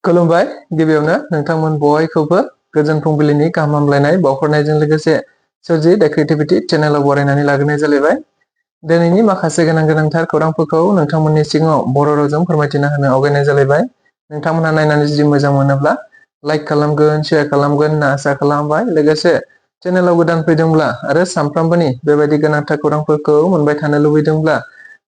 खुलुमबाय। गिबियावनो नोंथांमोन बयखौबो गोजोन फुंबिलिनि गाहाम हामलायनाय बावहरनायजों लोगोसे सुरजि दा क्रिएटिभिटी चेनेलाव बरायनानै लाग्रोनाय जालायबाय। दिनैनि माखासे गोनांथार खौरांफोरखौ नोंथांमोननि सिगाङाव बर' रावजों फोरमायथिना होनो आवगायनाय जालायबाय। नोंथांमोनहा नायनानै जुदि मोजां मोनोब्ला लाइक खालामगोन, शेयार खालामगोन होनना आसा खालामबाय। लोगोसे चेनेलाव गोदान फैदोंब्ला आरो सानफ्रामबोनि बेबायदि गोनांथार खौरांफोरखौ मोनबाय थानो लुबैदोंब्ला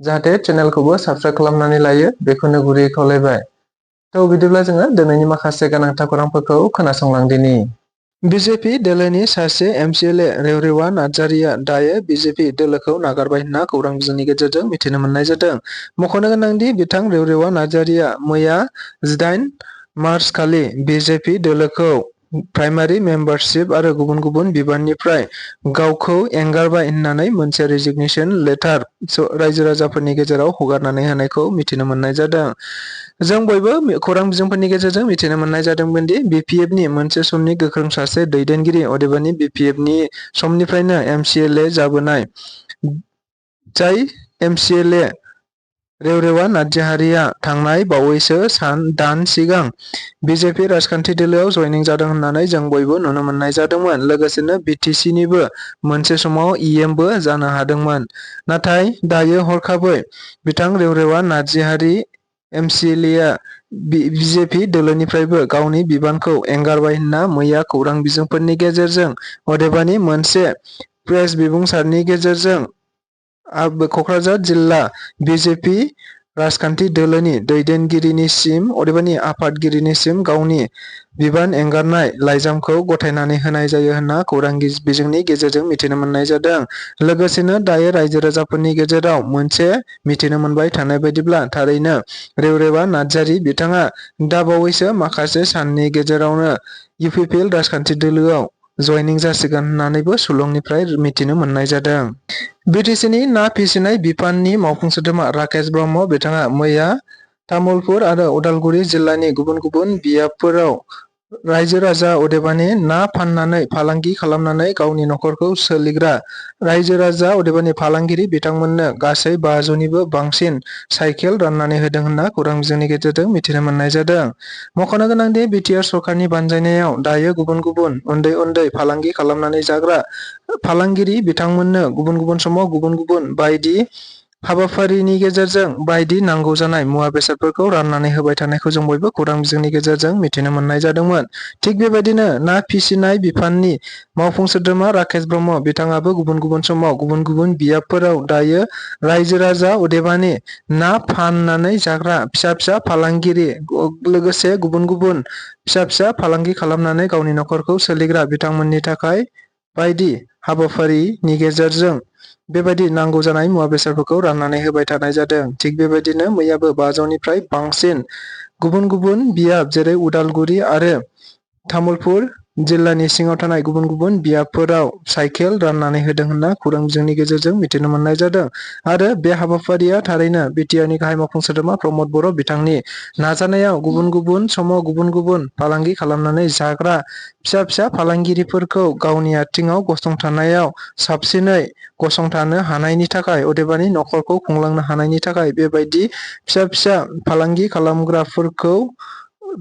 जाहाथे चेनेलखौबो साबस्क्राइब खालामनानै लायो बेखौनो गुरैयै खावलायबाय। बिदिब्ला जोङो दिनैनि माखासे गोनांथार खौरांफोरखौ खोनासंलांदिनि। बिजेपि दोलोनि सासे एमसिएलए रेवरेवा नार्जारिया दायो बिजेपि दोलोखौ नागारबाय होनना खौरां बिजोंनि गेजेरजों मिथिनो मोननाय जादों। मख'नो गोनांदि बिथां रेवरेवा नार्जारिया मैया 18 मार्च खालि बिजेपि दोलोखौ प्राइमारि मेम्बारशिप आरो गुबुन गुबुन बिबाननिफ्राय गावखौ एंगारबाय होननानै मोनसे रेजिगनेशन लेटार रायजो राजाफोरनि गेजेराव हगारनानै होनायखौ मिथिनो मोननाय जादों। जों बयबो खौरां बिजोंफोरनि गेजेरजों मिथिनो मोननाय जादोंमोन दि बिपिएफनि मोनसे समनि गोख्रों सासे दैदेनगिरि अदेबानि बिपिएफनि समनिफ्रायनो एमसिएलए जाबोनाय जाय एमसिएलए रेवरेवा नार्जारिया थांनाय बावैसो दान सिगां बिजेपि राजखान्थि दोलोआव जयनिं जादों होननानै जों बयबो नुनो मोननाय जादोंमोन। लोगोसेनो बिटिसिनिबो मोनसे समाव इएमबो जानो हादोंमोन। नाथाय दायो हरखाबै बिथां रेवरेवा नार्जारि एमसिएलएआ बिजेपि दोलोनिफ्रायबो गावनि बिबानखौ एंगारबाय होनना मैया खौरां बिजोंफोरनि गेजेरजों अदेबानि मोनसे प्रेस बिबुंसारनि गेजेरजों क'क्राझार जिल्ला बिजेपि राजखान्थि दोलोनि दैदेनगिरिनिसिम अदेबानि आफादगिरिनिसिम गावनि बिबान एंगारनाय लाइजामखौ गथायनानै होनाय जायो होनना खौरां बिजोंनि गेजेरजों मिथिनो मोननाय जादों। लोगोसेनो दायो रायजो राजाफोरनि गेजेराव मोनसे मिथिनो मोनबाय थानाय बायदिब्ला थारैनो रेवरेवा नार्जारि बिथाङा दाबावैसो माखासे साननि गेजेरावनो इउपिपिएल राजखान्थि दोलोआव जयनिं जासिगोन होननानैबो सुलुंनिफ्राय मिथिनो मोननाय जादों। बिटिसिनि ना फिसिनाय बिफाननि मावफुं सोद्रोमा राकेश ब्रह्म बिथाङा मैया तामुलपुर आरो उदालगुरि जिल्लानि गुबुन गुबुन बियाबफोराव रायजो राजा अदेबानि ना फाननानै फालांगि खालामनानै गावनि नखरखौ सोलिग्रा रायजो राजा अदेबानि फालांगिरि बिथांमोननो गासै 500निबो बांसिन साइकेल राननानै होदों होनना खौरां बिजोंनि गेजेरजों मिथिनो मोननाय जादों। मख'नो गोनांदि बिटिआर सरकारनि बानजायनायाव दायो गुबुन गुबुन उन्दै फालांगि खालामनानै जाग्रा फालांगिरि बिथांमोननो गुबुन गुबुन समाव गुबुन गुबुन बायदि हाबाफारिनि गेजेरजों बायदि नांगौ जानाय मुवा बेसादफोरखौ राननानै होबाय थानायखौ जों बयबो खौरां बिजोंनि गेजेरजों मिथिनो मोननाय जादोंमोन। थिग बेबायदिनो ना फिसिनाय बिफाननि मावफुं सोद्रोमा राकेश ब्रह्म बिथाङाबो गुबुन गुबुन समाव गुबुन गुबुन बियाबफोराव दायो रायजो राजा अदेबानि ना फाननानै जाग्रा फिसा फालांगिरि लोगोसे गुबुन गुबुन फिसा फालांगि खालामनानै गावनि नखरखौ सोलिग्रा बिथांमोननि थाखाय बायदि हाबाफारिनि गेजेरजों बेबायदि नांगौ जानाय मुवा बेसादफोरखौ राननानै होबाय थानाय जादों। थिग बेबायदिनो मैयाबो 500निफ्राय बांसिन गुबुन गुबुन बियाब जेरै उदालगुरि आरो तामुलपुर जिल्लानि सिङाव थानाय गुबुन गुबुन बियाबफोराव साइकेल राननानै होदों होनना खौरां बिजोंनि गेजेरजों मिथिनो मोननाय जादों। आरो बे हाबाफारिया थारैनो बिटिआरनि गाहाय मावफुं सोद्रोमा प्रमद बर' बिथांनि नाजानायाव गुबुन गुबुन समाव गुबुन गुबुन फालांगि खालामनानै जाग्रा फिसा फालांगिरिफोरखौ गावनि आथिङाव गसंथानायाव साबसिनै गसंथानो हानायनि थाखाय अदेबानि नखरखौ खुंलांनो हानायनि थाखाय बेबायदि फिसा फालांगि खालामग्राफोरखौ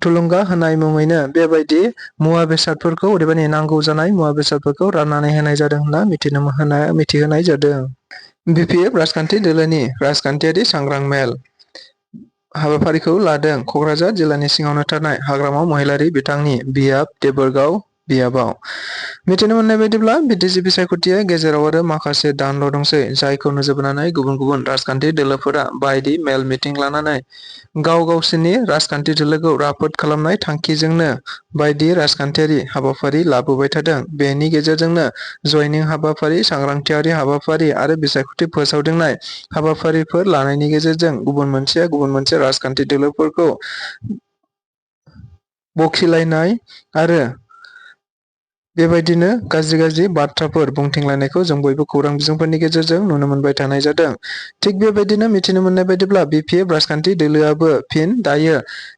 थुलुंगा होनाय मुङैनो बेबायदि मुवा बेसादफोरखौ अदेबानि नांगौ जानाय मुवा बेसादफोरखौ राननानै होनाय जादों होनना मिथिहोनाय जादों। बिपिएफ राजखान्थि दोलोनि राजखान्थियारि सांग्रां मेल हाबाफारिखौ लादों क'क्राझार जिल्लानि सिङावनो थानाय हाग्रामा महिलारि बिथांनि बियाब देबोरगाव बियाबाव। मिथिनो मोननाय बायदिब्ला बिटिसि बिसायख'थिया गेजेराव आरो माखासे दानल' दंसै जायखौ नोजोर बोनानै गुबुन गुबुन राजखान्थि दोलोफोरा बायदि मेल मिटिं लानानै गावसोरनि राजखान्थि दोलोखौ राफोद खालामनाय थांखिजोंनो बायदि राजखान्थियारि हाबाफारि लाबोबाय थादों। बेनि गेजेरजोंनो जयनिं हाबाफारि, सांग्रांथियारि हाबाफारि आरो बिसायख'थि फोसावदिंनाय हाबाफारिफोर लानायनि गेजेरजों गुबुन मोनसेया गुबुन मोनसे राजखान्थि दोलोफोरखौ बखिलायनाय आरो बेबायदिनो गाज्रि बाथ्राफोर बुंथिंलायनायखौ जों बयबो खौरां बिजोंफोरनि गेजेरजों नुनो मोनबाय थानाय जादों। थिग बेबायदिनो मिथिनो मोननाय बायदिब्ला बिपिएफ राजखान्थि दोलोआबो फिन दायो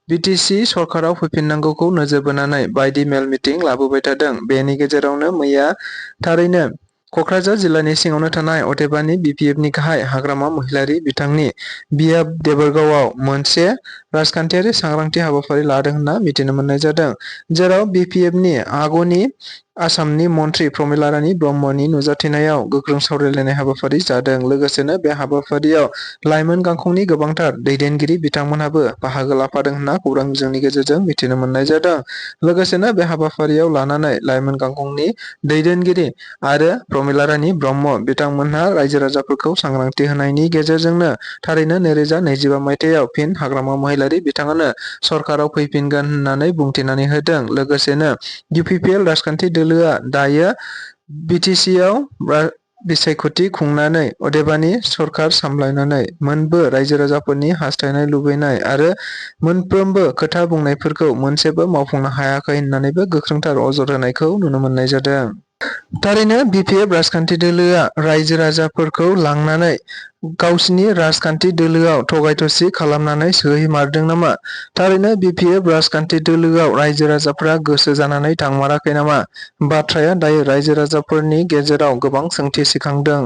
बिटिसि सरकाराव फैफिननांगौखौ नोजोर बोनानै बायदि मेल मिटिं लाबोबाय थादों। बेनि गेजेरावनो मैया थारैनो क'क्राझार जिल्लानि सिङावनो थानाय अदेबानि बिपिएफनि गाहाय हाग्रामा महिलारि बिथांनि बियाब देबोरगावआव मोनसे राजखान्थियारि सांग्रांथि हाबाफारि लादों होनना मिथिनो मोननाय जादों, जेराव BPFनि आगुनि आसामनि मन्थ्रि प्रमिला रानी ब्रह्मनि नुजाथिनायाव गोख्रों सावरायलायनाय हाबाफारि जादों। लोगोसेनो बे हाबाफारियाव लाइमोन गांखंनि गोबांथार दैदेनगिरि बिथांमोनहाबो बाहागो लाफादों होनना खौरां बिजोंनि गेजेरजों मिथिनो मोननाय जादों। लोगोसेनो बे हाबाफारियाव लानानै लाइमोन गांखंनि दैदेनगिरि आरो प्रमिला रानी ब्रह्म बिथांमोनहा रायजो राजाफोरखौ सांग्रांथि होनायनि गेजेरजोंनो थारैनो 2025 मायथाइयाव फिन हाग्रामा महिलारी बिथाङानो सरकाराव फैफिनगोन होननानै बुंथिनानै होदों। लोगोसेनो UPPL राजखान्थि दोलोआ दायो BTCआव बिसायख'थि खुंनानै अदेबानि सरकार सामलायनानै मोनबो रायजो राजाफोरनि हास्थायनाय लुबैनाय आरो मोनफ्रोमबो खोथा बुंनायफोरखौ मोनसेबो मावफुंनो हायाखै होननानैबो गोख्रोंथार अजद होनायखौ नुनो मोननाय जादों। थारैनो BPF राजखान्थि दोलोआ रायजो राजाफोरखौ लांनानै गावसिनि राजखान्थि दोलोआव थगाय थसि खालामनानै सोहैमारदों नामा? थारैनो BPF राजखान्थि दोलोआव रायजो राजाफ्रा गोसो जानानै थांमाराखै नामा? बाथ्राया दायो रायजो राजाफोरनि गेजेराव गोबां सोंथि सिखांदों।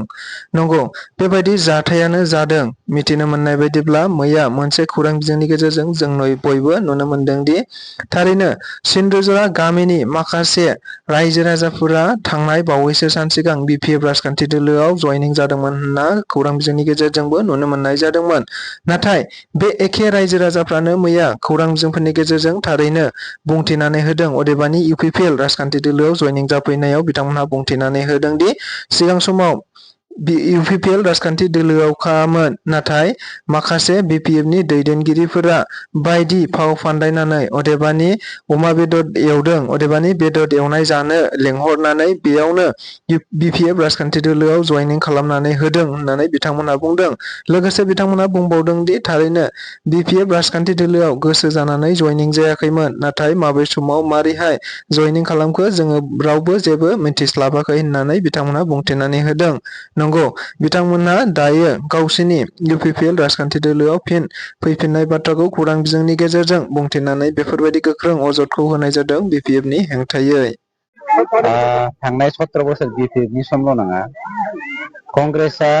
नंगौ, बेबायदि जाथायानो जादों। मिथिनो मोननाय बायदिब्ला मैया मोनसे खौरां बिजोंनि गेजेरजों जों बयबो नुनो मोनदोंदि थारैनो सिन्धुजरा गामिनि माखासे रायजो राजाफोरा थांनाय बावैसो सान सिगां BPF राजखान्थि दोलोआव जयनिं जादोंमोन होनना खौरां बिजोंनि गेजेरजोंबो नुनो मोननाय जादोंमोन। नाथाय बे एखे रायजो राजाफ्रानो मैया खौरां बिजोंफोरनि गेजेरजों थारैनो बुंथिनानै होदों, अदेबानि UPPL राजखान्थि दोलोआव जयनिं जाफैनायाव बिथांमोनहा बुंथिनानै होदोंदि सिगां समाव UPPL राजखान्थि दोलोआवखामोन, नाथाय माखासे BPFनि दैदेनगिरिफोरा बायदि फाव फान्दायनानै अदेबानि अमा बेदर एवदों, अदेबानि बेदर एवनाय जानो लेंहरनानै बेयावनो BPF राजखान्थि दोलोआव जयनिं खालामनानै होदों होननानै बिथांमोनहा बुंदों। लोगोसे बिथांमोनहा बुंबावदों दि थारैनो BPF राजखान्थि दोलोआव गोसो जानानै जयनिं जायाखैमोन, नाथाय माबे समाव मारैहाय जयनिं खालामखो जोङो रावबो जेबो मिन्थिस्लाबाखै होननानै बिथांमोनहा बुंथिनानै होदों। नंगौ, बिथांमोनहा दायो गावसिनि UPPL राजखान्थि दोलोआव फिन फैफिननाय बाथ्राखौ खौरां बिजोंनि गेजेरजों बुंथिनानै बेफोरबायदि गोख्रों अजदखौ होनाय जादों BPFनि हेंथायै। थांनाय 17 बोसोर BPFनि समल' नङा, कंग्रेसआ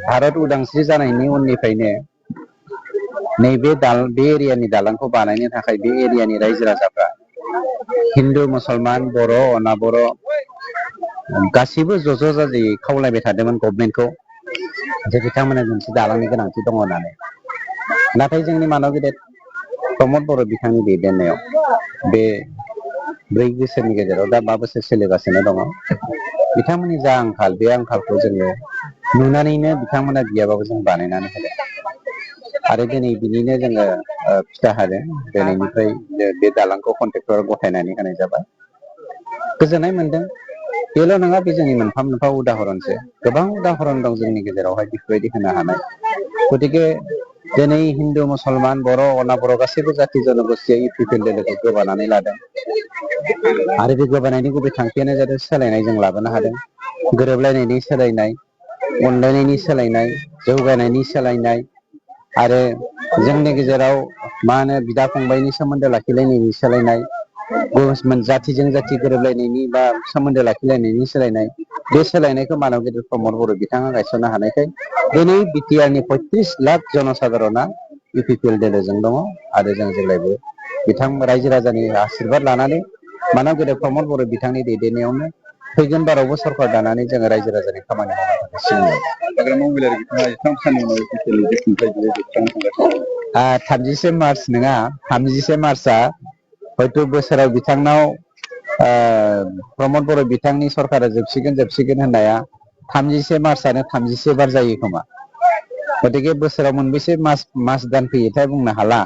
भारत उदांस्रि जानायनि उननिफ्रायनो नैबे बे एरियानि दालांखौ बानायनो थाखाय बे एरियानि रायजो राजाफ्रा हिन्दु मुसलमान बर' अनाबर' गासैबो ज' जाजायै खावलायबाय थादोंमोन गभर्नमेन्टखौ जे बिथांमोना मोनसे दालांनि गोनांथि दङ होननानै। नाथाय जोंनि मानब गेदेर प्रमद बर' बिथांनि दैदेननायाव बे 4 बोसोरनि गेजेराव दा 5 बोसोर सोलिगासिनो दङ। बिथांमोननि जा आंखाल, बे आंखालखौ जोङो नुनानैनो बिथांमोना बियाबाबो जों बानायनानै होदों आरो दिनै बिनिनो जोङो फिथा होदों। दिनैनिफ्राय बे दालांखौ कन्ट्रेक्टर गथायनानै होनाय जाबाय। गोजोननाय मोनदों। बेल' नङा, बे जोंनि मोनफा मोनफा उदाहरनसो। गोबां उदाहरन दं जोंनि गेजेरावहाय बेफोरबायदि होनो हानाय। गतिके दिनै हिन्दु मुसलमान बर' अनाबर' गासैबो जाथि जनगोष्ठीया UPPL दोलोखौ गोबानानै लादों आरो बे गोबानायनि गुबै थांखियानो जादों सोलायनाय जों लाबोनो हादों। गोरोबलायनायनि सोलायनाय, अनलायनायनि सोलायनाय, जौगानायनि सोलायनाय आरो जोंनि गेजेराव बिदा फंबायनि सोमोन्दो लाखिलायनायनि सोलायनाय, जाथिजों जाथि गोरोबलायनायनि बा सोमोन्दो लाखिलायनायनि सोलायनाय, बे सोलायनायखौ मानब गेदेर प्रमद बर' बिथाङा गायसननो हानायखाय दिनै बिटिआरनि 35 लाख जनसाधारना UPPL दोलोजों दङ आरो जों जेब्लायबो बिथां रायजो राजानि आशीर्बाद लानानै मानब गेदेर प्रमद बर' बिथांनि दैदेननायावनो फैगोन बारावबो सरकार दानानै जोङो रायजो राजानि खामानि मावनो थाखाय 30 मार्च नङा, 30 मार्चआ हयथ' बोसोराव बिथांनाव प्रमद बर' बिथांनि सरकारा जोबसिगोन होननाया 31 मार्चआनो 31 बार जायो खोमा। गतिके बोसोराव मोनबेसे मास दान फैयोथाय बुंनो हाला।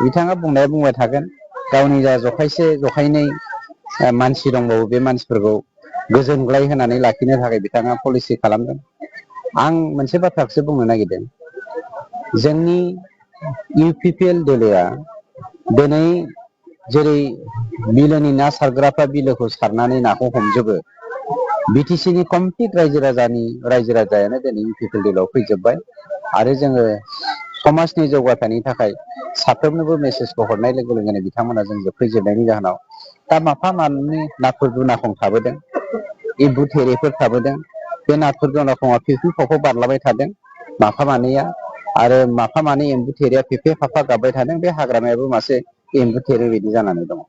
बिथाङा बुंनाया बुंबाय थागोन। गावनि जा जखायनै मानसि दंबावो, बे मानसिफोरखौ गोजोनग्लाय होनानै लाखिनो थाखाय बिथाङा पलिसि खालामदों। आं मोनसे बाथ्राखौसो बुंनो नागिरदों। जोंनि UPPL दोलोआ दिनै जेरै बिलोनि ना सारग्राफ्रा बिलोखौ सारनानै नाखौ हमजोबो, BTCनि कमप्लिट रायजो राजायानो दिनै UPPL दोलोआव फैजोबबाय आरो जोङो समाजनि जौगाथायनि थाखाय साफ्रोमनोबो मेसेजखौ हरनाय लोगो लोगोनो बिथांमोना जों फैजोबनायनि जाहोनाव दा माफा मानैनि नाथुर दुनाखं थाबोदों, एम्बु थेरेफोर थाबोदों। बे नाथुर दुनाखङा फिफि खफ बारलाबाय थादों माफा मानैया। आरो माफा मानै एम्बु थेरेया फेफे फाफा गाबबाय थादों, बे हाग्रामायाबो मासे एम्बु थेरे बायदि जानानै दङ।